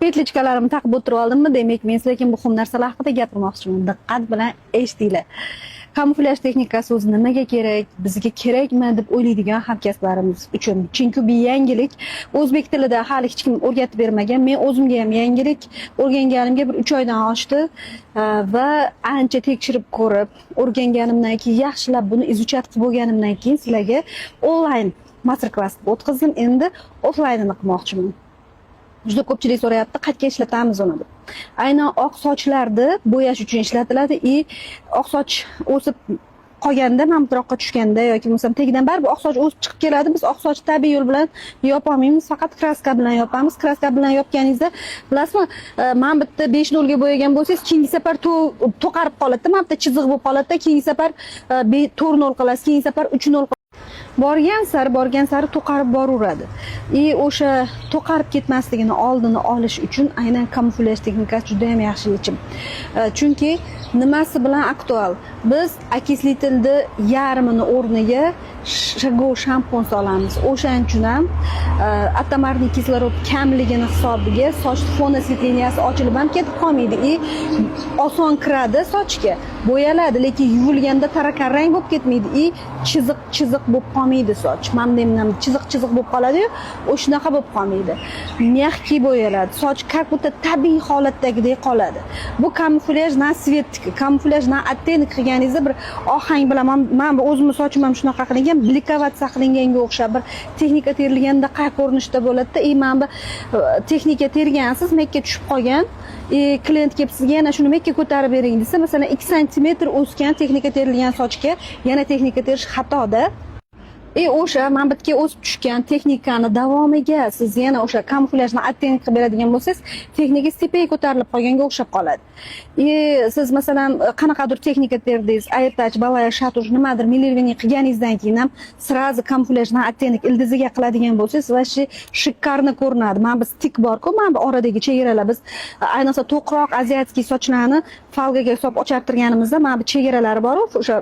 Петличка larimni taqib o'tirib oldimmi, demak, men sizlarga muhim narsalar haqida gapirmoqchiman. Diqqat bilan eshitinglar. Kamuflyaj texnikasi o'zi nimaga kerak, bizga kerakmi deb o'ylaydigan hamkasblarimiz uchun. Chunki bu yangilik, o'zbek tilida hali hech kim o'rgatib bermagan. Men o'zimga ham yangilik, o'rganganimga bir 3 oydan oshdi va ancha tekshirib ko'rib, o'rganganimdan keyin, yaxshilab buni изучать qilib bo'lganimdan keyin sizlarga onlayn master klass o'tkazdim. Endi offlaynini qilmoqchiman. Juda ko'pchilik so'rayapti, qayerga ishlatamiz uni deb. Aynan oq sochlarni bo'yash uchun ishlatiladi и oq soch o'sib qolganda, mana bu turoqqa tushganda yoki bo'lmasam tagidan baribir oq soch o'sib chiqib keladi. Biz oq sochni tabiiy yo'l bilan yopolmaymiz, faqat краска bilan yopamiz. Краска bilan yopganingizda, bilasizmi, mana bu yerda 5.0 ga bo'yagan bo'lsangiz, keyingi safar to'qarib qoladida, mana bu yerda chiziq bo'lib qoladida, keyingi safar 4.0 qilasiz, keyingi safar 3.0, borgan sari, borgan sari to'qarib boraveradi. И o'sha to'qarib ketmasligini oldini olish uchun aynan kamuflyaj texnikasi juda ham yaxshi yechim. Chunki nimasi bilan aktual? Biz окислитель ni yarmini o'rniga Shago shampun solamiz. O'shaning uchun ham атомарный kislorod kamligini hisobiga soch фон осветления si ochilib ham ketib qolmaydi и oson kiradi sochga, bo'yaladi, lekin yuvilganda tarakan rang bo'lib ketmaydi и chiziq chiziq bo'lib qolmaydi soch. Mana bunday chiziq chiziq bo'lib qoladiyu, o'shanaqa bo'lib qolmaydi, мягкий bo'yaladi soch, как будто tabiiy holatdagidek qoladi. Bu kamuflyaj на цвет, kamuflyaj на оттенок qilganingizda bir ohang bilan, man bu o'zimni sochim ham shunaqa qilingan, бликоваться qilinganga o'xshab bir texnika terilganda qay ko'rinishda bo'ladida. И mana bu texnika tergansiz, mekka tushib qolgan и klient kelib sizga yana shuni mekka ko'tarib bering desa, masalan, 2 santimetr o'sgan texnika terilgan sochga yana texnika terish xatoda. И o'sha mana bu yerga o'sib tushgan texnikani davomiga siz yana o'sha kamuflyajni оттенок qilib beradigan bo'lsangiz, texnikangiz tepaga ko'tarilib qolganga o'xshab qoladi. И siz, masalan, qanaqadir texnika terdingiz, AirTouch, балаяж, шатуш, nimadir мелирование qilganingizdan keyin ham сразу kamuflyajni оттенок ildiziga qiladigan bo'lsangiz, вообще шикарно ko'rinadi. Mana bu стык bor-ku, mana bu oradagi chegaralar, biz ayniqsa to'qroq азиатский sochlarni фольга ga solib ochartirganimizda mana bu chegaralari bor-u, o'sha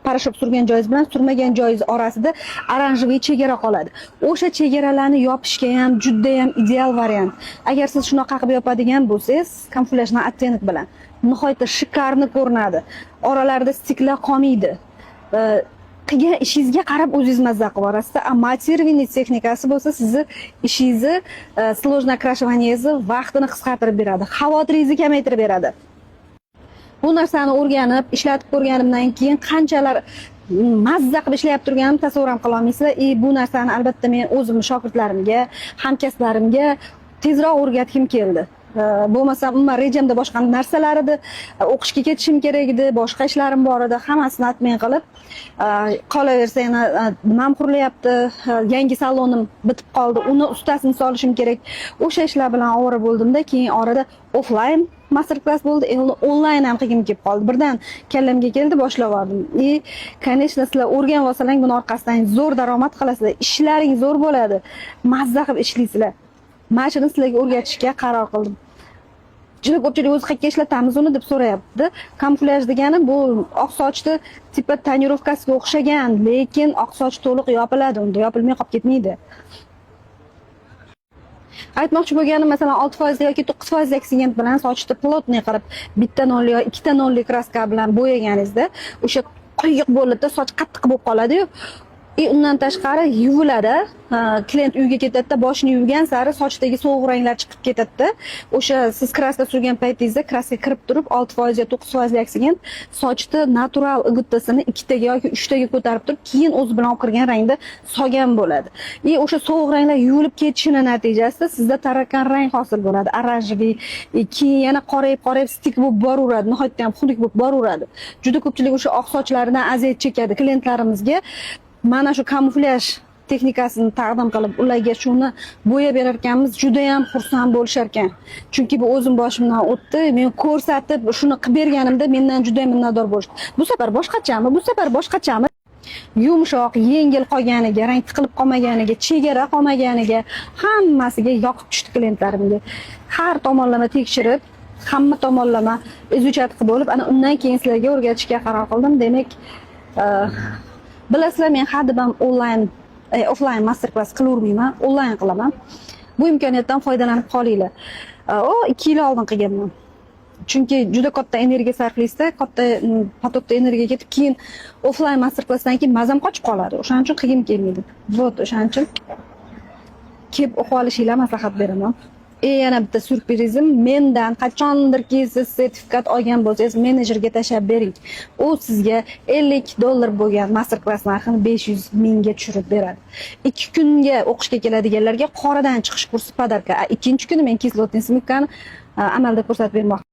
порошок surgan joyingiz bilan surmagan joyingiz orasida оранжевый chegara qoladi. O'sha chegaralarni yopishga ham juda ham ideal variant. Agar siz shunaqa qilib yopadigan bo'lsangiz, kamuflyajni оттенок bilan nihoyatda шикарно ko'rinadi. Oralarida стык lar qolmaydi. Qilgan ishingizga qarab o'zingiz mazza qilib yuborasiz. А матированный texnikasi bo'lsa, sizni ishingizni, сложно окрашивание ngizni vaqtini qisqartirib beradi, xavotiringizni kamaytirib beradi. Bu narsani o'rganib, ishlatib ko'rganimdan keyin qanchalar mazza qilib ishlayap turganimni tasavvur ham qila olmaysizlar. И bu narsani albatta men o'zimni shogirdlarimga, hamkasblarimga tezroq o'rgatgim keldi. Bo'lmasam umuman rejamda boshqa narsalar edi, o'qishga ketishim kerak edi, boshqa ishlarim bor edi, hammasini отмен qilib, qolaversa yana nimam qurilyapti, yangi salonim bitib qoldi, uni ustasini solishim kerak. O'sha ishlar bilan ovora bo'ldimda, keyin orada offlayn master klass bo'ldi, endi onlayn ham qilgim kelib qoldi. Birdan kallamga keldi, boshlab yubordim. И, конечно, sizlar o'rganib olsalang, buni orqasidan zo'r daromad qilasizlar, ishlaring zo'r bo'ladi, mazza qilib ishlaysizlar. Mana shuni sizlarga o'rgatishga qaror qildim. Juda ko'pchilik o'zi qayerga ishlatamiz uni deb so'rayapti. Kamuflyaj degani bu oq sochni типа тонировка siga o'xshagan, lekin oq soch to'liq yopiladi, unda yopilmay qolib ketmaydi. Aytmoqchi bo'lganim, masalan, 6% yoki 9% oksiden bilan sochni плотный qilib, bitta nolli yo ikkita nolli краска bilan bo'yaganingizda o'sha quyuq bo'ladida, soch qattiq bo'lib qoladi-yu. И undan tashqari yuviladi. Ha, klient uyga ketadida, boshini yuvgan sari sochdagi sovuq ranglar chiqib ketadida. O'sha siz краска surgan paytingizda краска kirib turib, 6% yo 9% oksigen sochni natural igittasini ikkitaga yoki uchtaga ko'tarib turib, keyin o'zi bilan olib kirgan rangda solgan bo'ladi. И o'sha sovuq ranglar yuvilib ketishini natijasida sizda tarakan rang hosil bo'ladi. Оранжевый, keyin yana qorayib qorayib стык bo'lib boraveradi. Nihoyatda ham xunuk bo'lib boraveradi. Juda ko'pchilik o'sha oq sochlaridan aziyat chekadi. Klientlarimizga mana shu kamuflyaj texnikasini taqdim qilib, ularga shuni bo'yab berar ekanmiz, juda ham xursand bo'lishar ekan. Chunki bu o'zim boshimdan o'tdi. Men ko'rsatib, shuni qilib berganimda mendan juda ham minnatdor bo'lishdi. Bu safar boshqachami? Bu safar boshqachami? Yumshoq, yengil qolganiga, rang tiqilib qolmaganiga, chegara qolmaganiga, hammasiga yoqib tushdi klientlarimga. Har tomonlama tekshirib, hamma tomonlama изучать qilib bo'lib, ana undan keyin sizlarga o'rgatishga qaror qildim. Demak, bilasizlar, men hadeb ham onlayn, offlayn master klass qilavermayman, onlayn qilaman. Bu imkoniyatdan foydalanib qolinglar. O 2 yil oldin qilganman. Chunki juda katta energiya sarflaysizda, katta поток da energiya ketib, keyin offline master klassdan keyin mazam qochib qoladi. O'shaning uchun qilgim kelmaydi. Вот, o'shaning uchun kelib o'qib olishinglar maslahat beraman. Yana bitta syurprizim: mendan qachondirki siz sertifikat olgan bo'lsangiz, menejerga tashlab bering. U sizga 50 dollar bo'lgan master klass narxini 500 mingga tushirib beradi. 2 kunga o'qishga keladiganlarga qoradan chiqish kursi подарка. A ikkinchi kuni men кислотный смывка ni amalda ko'rsatib bermoqchiman.